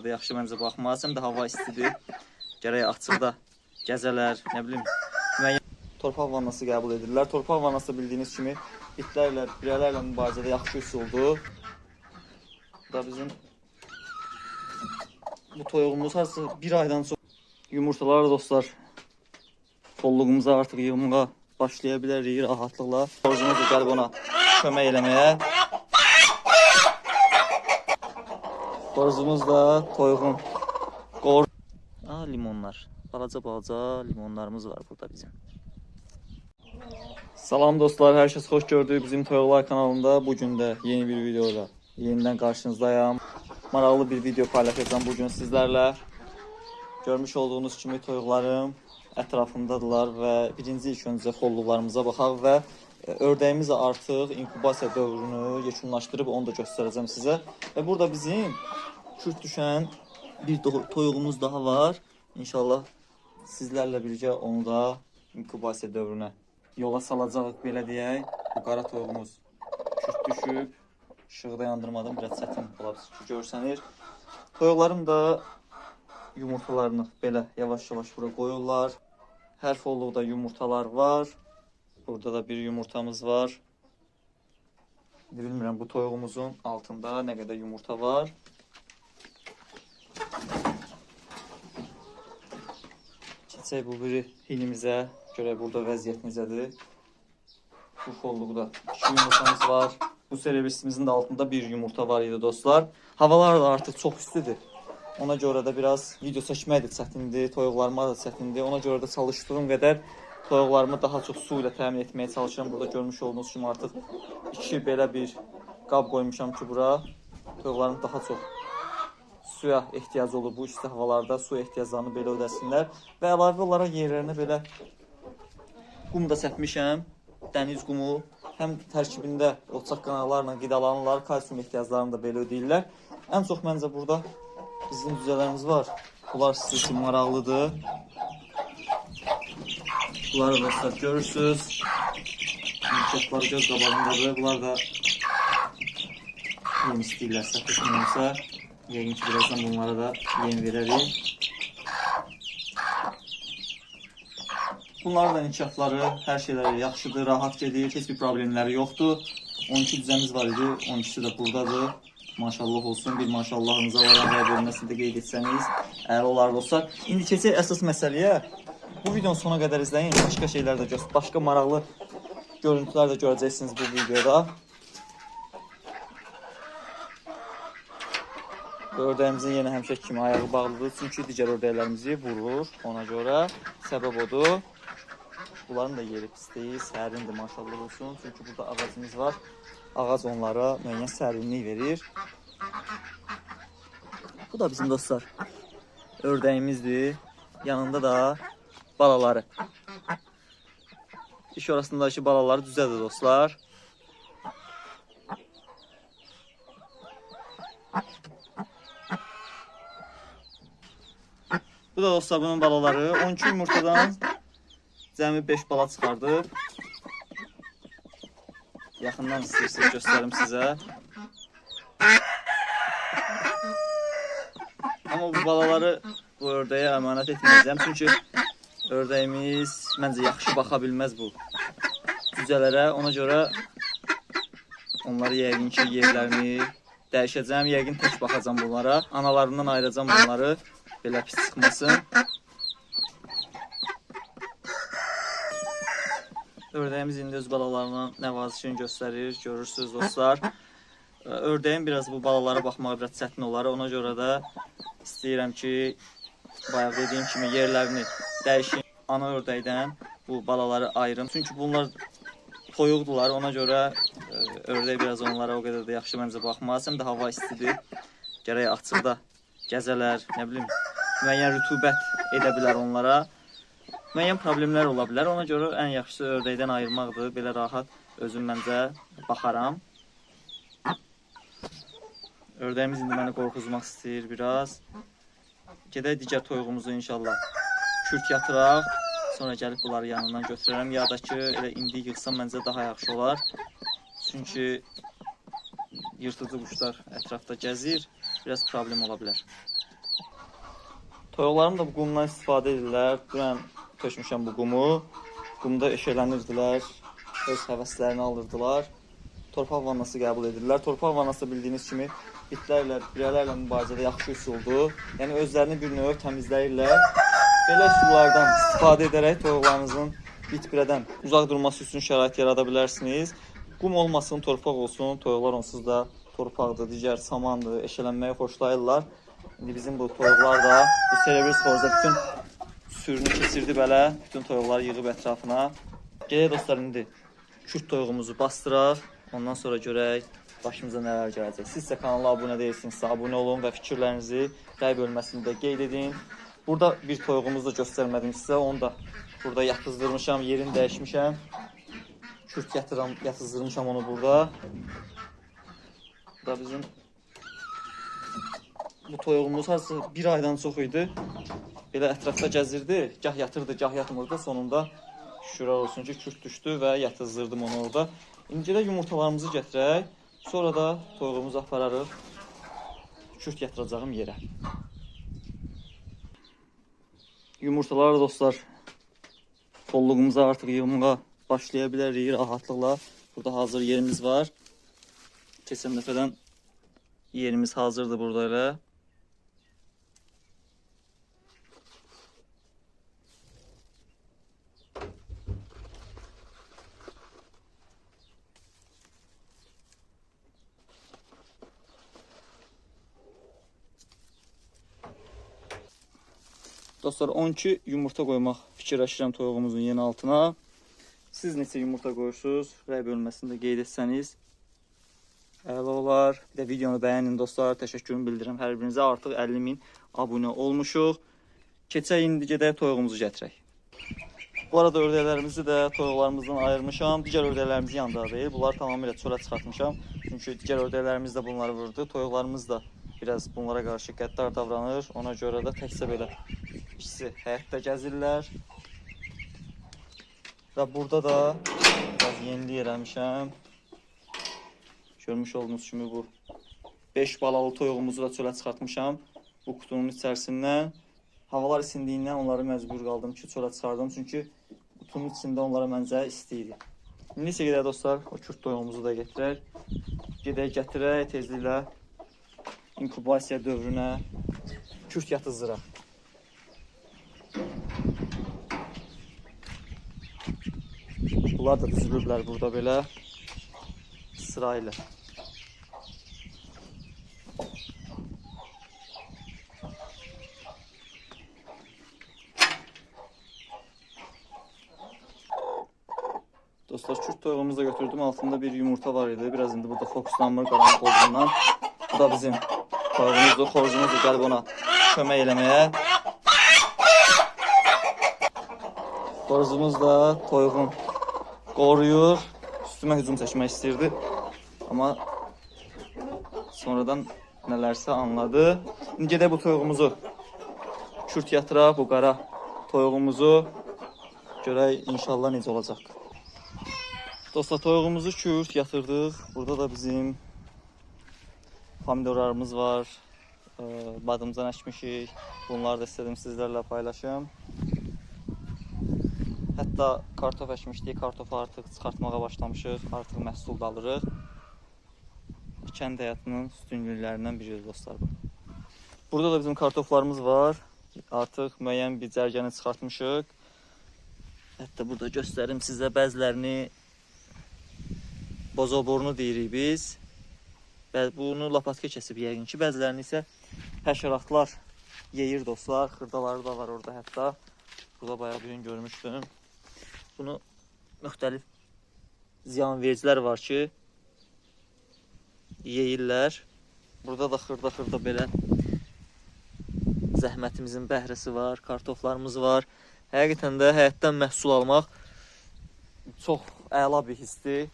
qədər də yaxşı məncə baxmaz. Həm də hava istidir. Gərək açıqda gəzələr, nə bilim, müəyyən torpaq vannası qəbul edirlər. Torpaq vannası bildiyiniz kimi itlərlə, birələrlə mübarizədə yaxşı üsuldur. Bu da bizim bu toyuğumuz harasa bir aydan çox yumurtalar dostlar. Kolluğumuza artıq yığmağa başlaya bilərik rahatlıqla. Borcumuz da gəlib ona kömək eləməyə. Borcumuz da toyuğun qor. Aa, limonlar. Balaca balaca limonlarımız var burada bizim. Salam dostlar, hər kəs xoş gördük bizim Toyuqlar kanalında. Bugün də yeni bir videoyla yenidən qarşınızdayam. Maraqlı bir video paylaşacağım bugün sizlərlə. Görmüş olduğunuz kimi toyuqlarım ətrafımdadılar və birinci ilk öncə xolluqlarımıza baxaq və ördəyimiz artıq inkubasiya dövrünü yekunlaşdırıb, onu da göstərəcəm sizə. Və burada bizim kürt düşən bir toyuğumuz daha var. İnşallah sizlərlə birgə onu da inkubasiya dövrünə yola salacağıq, belə deyək. Bu qara toyuğumuz kürt düşüb. İşığı da yandırmadım, biraz çətin ola bilər ki, görsənir. Toyuqlarım da yumurtalarını belə yavaş-yavaş bura qoyurlar. Hər folluqda yumurtalar var. Burada da bir yumurtamız var. İndi bilmirəm bu toyuğumuzun altında nə qədər yumurta var. Keçək bu biri hinimizə. Görək burada vəziyyət necədir. Bu folluqda 2 yumurtamız var. Bu servisimizin də altında bir yumurta var idi dostlar. Havalar da artıq çox istidir. Ona görə də biraz video çəkmək də çətindir, toyuqlarıma da çətindir. Ona görə də çalışdığım qədər toyuqlarımı daha çox su ilə təmin etməyə çalışıram. Burada görmüş olduğunuz kimi artıq 2 belə bir qab qoymuşam ki, bura toyuqlarım daha çox suya ehtiyacı olur. Bu isti havalarda su ehtiyaclarını belə ödəsinlər. Və əlavə olaraq yerlərinə belə qum da səpmişəm. Dəniz qumu. Həm tərkibində otaq qanaqlarla qidalanırlar, kalsium ehtiyaclarını da belə ödəyirlər. Ən çox məncə burada bizim cücələrimiz var. Bunlar sizin üçün maraqlıdır. Bunları dostlar görürsünüz. İnkişafları göz qabağındadır. Bunlar da yem istəyirlər, səhv etmirəmsə. Yəqin ki, birazdan bunlara da yem verərik. Bunların da inkişafları, hər şeyləri yaxşıdır, rahat gedir, heç bir problemləri yoxdur. 12 cücəmiz var idi, 12-si də buradadır. Maşallah olsun, bir maşallahınıza var, rəy bölməsini də qeyd etsəniz, əla olar dostlar. İndi keçək əsas məsələyə. Bu videonun sona qədər izləyin, başqa şeylər də başqa maraqlı görüntülər də görəcəksiniz bu videoda. Ördəyimizin yenə həmişə kimi ayağı bağlıdır, çünki digər ördəklərimizi vurur. Ona görə səbəb odur. Bunların da yeri pis deyil, sərindir maşallah olsun. Çünki burada ağacımız var. Ağac onlara müəyyən sərinlik verir. Bu da bizim dostlar ördəyimizdir. Yanında da balaları. İş orasındakı balaları düzədir dostlar. Bu da dostlar bunun balaları. 12 yumurtadan cəmi 5 bala çıxardıb. Yaxından istəyirsiniz göstərim sizə. Amma bu balaları bu ördəyə əmanət etməyəcəm. Çünki ördəyimiz məncə yaxşı baxa bilməz bu cücələrə. Ona görə onları yəqin ki yerlərini dəyişəcəm. Yəqin tək baxacam bunlara. Analarından ayıracam bunları. Belə pis çıxmasın. Ördəyimiz indi öz balalarına nəvazişini göstərir. Görürsünüz dostlar. Ördəyin biraz bu balalara baxmağa biraz çətin olar. Ona görə də istəyirəm ki, bayaq dediyim kimi yerlərini dəyişin. Ana ördəkdən bu balaları ayırın. Çünki bunlar toyuqdular. Ona görə ördək biraz onlara o qədər də yaxşı məncə baxmaz. Həm də hava istidir. Gərək açıqda gəzələr, nə bilim, müəyyən rütubət edə bilər onlara. Müəyyən problemlər ola bilər. Ona görə ən yaxşısı ördəkdən ayırmaqdır. Belə rahat özüm məncə baxaram. Ördəyimiz indi məni qorxuzmaq istəyir biraz. Gedək digər toyuğumuzu inşallah kürk yatıraq. Sonra gəlib bunları yanından götürərəm. Ya da ki, elə indi yığsam məncə daha yaxşı olar. Çünki yırtıcı quşlar ətrafda gəzir. Biraz problem ola bilər. Toyuqlarım da bu qumdan istifadə edirlər. Dünən tökmüşəm bu qumu. Qumda eşələnirdilər, öz həvəslərini alırdılar. Torpaq vannası qəbul edirlər. Torpaq vannası bildiyiniz kimi bitlərlə, birələrlə mübarizədə yaxşı üsuldur. Yəni özlərini bir növ təmizləyirlər. Belə üsullardan istifadə edərək toyuqlarınızın bit-birədən uzaq durması üçün şərait yarada bilərsiniz. Qum olmasın, torpaq olsun. Toyuqlar onsuz da torpaqdır, digər samandır, eşələnməyi xoşlayırlar. İndi bizim bu toyuqlar da bu serebris xoruzda bütün sürünü keçirdi belə. Bütün toyuqları yığıb ətrafına. Gedək dostlar, indi kürt toyuğumuzu bastıraq. Ondan sonra görək başımıza nələr gələcək. Siz isə kanala abunə deyilsinizsə abunə olun və fikirlərinizi rəy bölməsində qeyd edin. Burada bir toyuğumuzu da göstərmədim sizə. Onu da burada yatızdırmışam, yerini dəyişmişəm. Kürt yatızdırmışam onu burada. Bu da bizim bu toyuğumuz harasa bir aydan çox idi. Belə ətrafda gəzirdi. Gah yatırdı, gah yatmırdı. Sonunda şükürlər olsun ki, kürt düşdü və yatızdırdım onu orada. İndi də yumurtalarımızı gətirək. Sonra da toyuğumuzu apararıq kürt yatıracağım yerə. Yumurtalar dostlar, kolluğumuza artıq yığmağa başlaya bilərik rahatlıqla. Burada hazır yerimiz var. Keçən dəfədən yerimiz hazırdır burada elə. Dostlar, 12 yumurta qoymaq fikirləşirəm toyuğumuzun yeni altına. Siz neçə yumurta qoyursunuz? Rəy bölməsində qeyd etsəniz əla olar. Bir də videonu bəyənin dostlar. Təşəkkürümü bildirirəm hər birinizə. Artıq 50.000 abunə olmuşuq. Keçək indi gedək toyuğumuzu gətirək. Bu arada ördəklərimizi də toyuqlarımızdan ayırmışam. Digər ördəklərimizi yanında deyil. Bunları tamamilə çölə çıxartmışam. Çünki digər ördəklərimiz də bunları vurdu. Toyuqlarımız da biraz bunlara qarşı qəddar davranır. Ona görə də təkcə belə ikisi həyətdə gəzirlər. Və burada da biraz yenilik eləmişəm. Görmüş olduğunuz kimi bu 5 balalı toyuğumuzu da çölə çıxartmışam bu qutunun içərisindən. Havalar isindiyindən onları məcbur qaldım ki, çölə çıxardım. Çünki qutunun içində onlara məncə isti idi. İndi isə gedək dostlar, o kürt toyuğumuzu da gətirək. Gedək gətirək tezliklə inkubasiya dövrünə kürt yatızdıraq. Bunlar da düzülüblər burada belə sırayla. Dostlar, kürt toyuğumuzu da götürdüm. Altında bir yumurta var idi. Biraz indi burada fokuslanmır qaranlıq olduğundan. Bu da bizim toyuğumuzdur. Xoruzumuz da gəlib ona kömək eləməyə. Xoruzumuz da toyuğun qoruyur. Üstümə hücum çəkmək istəyirdi. Amma sonradan nələrsə anladı. İndi gedək bu toyuğumuzu kürt yatıraq, bu qara toyuğumuzu. Görək inşallah necə olacaq. Dostlar, toyuğumuzu kürt yatırdıq. Burada da bizim pomidorlarımız var. Badımcan əkmişik. Bunları da istədim sizlərlə paylaşım. Hətta kartof əkmişdik. Kartofu artıq çıxartmağa başlamışıq. Artıq məhsul da alırıq. Kənd həyatının üstünlüklərindən biridir dostlar bu. Burada da bizim kartoflarımız var. Artıq müəyyən bir cərgəni çıxartmışıq. Hətta burada göstərim sizə bəzilərini. Bozobornu deyirik biz. Bunu lapatka kəsib yəqin ki. Bəzilərini isə həşəratlar yeyir dostlar. Xırdaları da var orada hətta. Burada bayağı bir gün görmüşdüm. Bunu müxtəlif ziyan vericilər var ki, yeyirlər. Burada da xırda-xırda belə zəhmətimizin bəhrəsi var, kartoflarımız var. Həqiqətən də həyətdən məhsul almaq çox əla bir hissdir.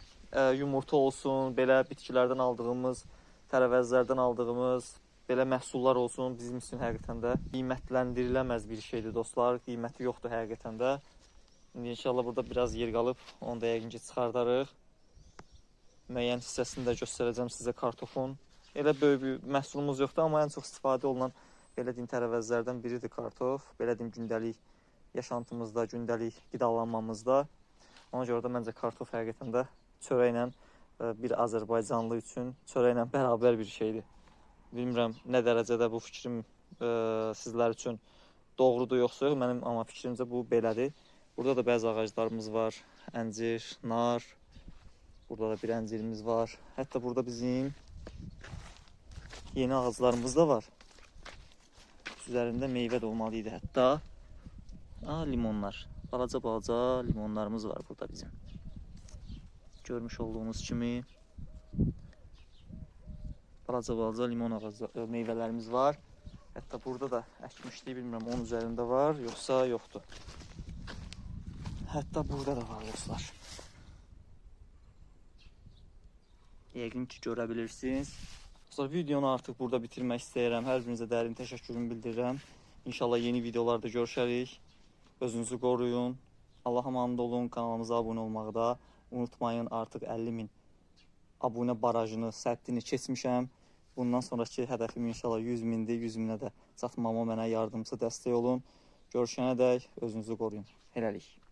Yumurta olsun, belə bitkilərdən aldığımız, tərəvəzlərdən aldığımız belə məhsullar olsun bizim üçün həqiqətən də qiymətləndiriləməz bir şeydir dostlar. Qiyməti yoxdur həqiqətən də. İndi inşallah burada biraz yer qalıb, onu da yəqin ki çıxardarıq. Müəyyən hissəsini də göstərəcəm sizə kartofun. Elə böyük bir məhsulumuz yoxdur, amma ən çox istifadə olunan Belə deyim, tərəvəzlərdən biridir kartof. Belə deyim, gündəlik yaşantımızda, gündəlik qidalanmamızda. Ona görə də məncə kartof həqiqətən də çörəklə bir Azərbaycanlı üçün çörəklə bərabər bir şeydir. Bilmirəm nə dərəcədə bu fikrim sizlər üçün doğrudur yoxsa yox. Mənim amma fikrimcə bu belədir. Burada da bəzi ağaclarımız var. Əncir, nar. Burada da bir əncirimiz var. Hətta burada bizim yeni ağaclarımız da var. Üzərində meyvə də olmalı idi hətta. Limonlar. Balaca-balaca limonlarımız var burada bizim. Görmüş olduğunuz kimi balaca-balaca limon ağacı meyvələrimiz var. Hətta burada da əkmişdik, bilmirəm onun üzərində var yoxsa yoxdur. Hətta burada da var dostlar. Yəqin ki görə bilirsiniz. Dostlar, videonu artıq burada bitirmək istəyirəm. Hər birinizə dərin təşəkkürümü bildirirəm. İnşallah yeni videolarda görüşərik. Özünüzü qoruyun. Allaha emanet olun. Kanalımıza abunə olmağı da unutmayın. Artıq 50.000 abunə barajını, səddini keçmişəm. Bundan sonraki hədəfim inşallah 100.000-dir. 100.000-ə də çatmama mənə yardımçı, dəstək olun. Görüşənə dək özünüzü qoruyun. Hələlik.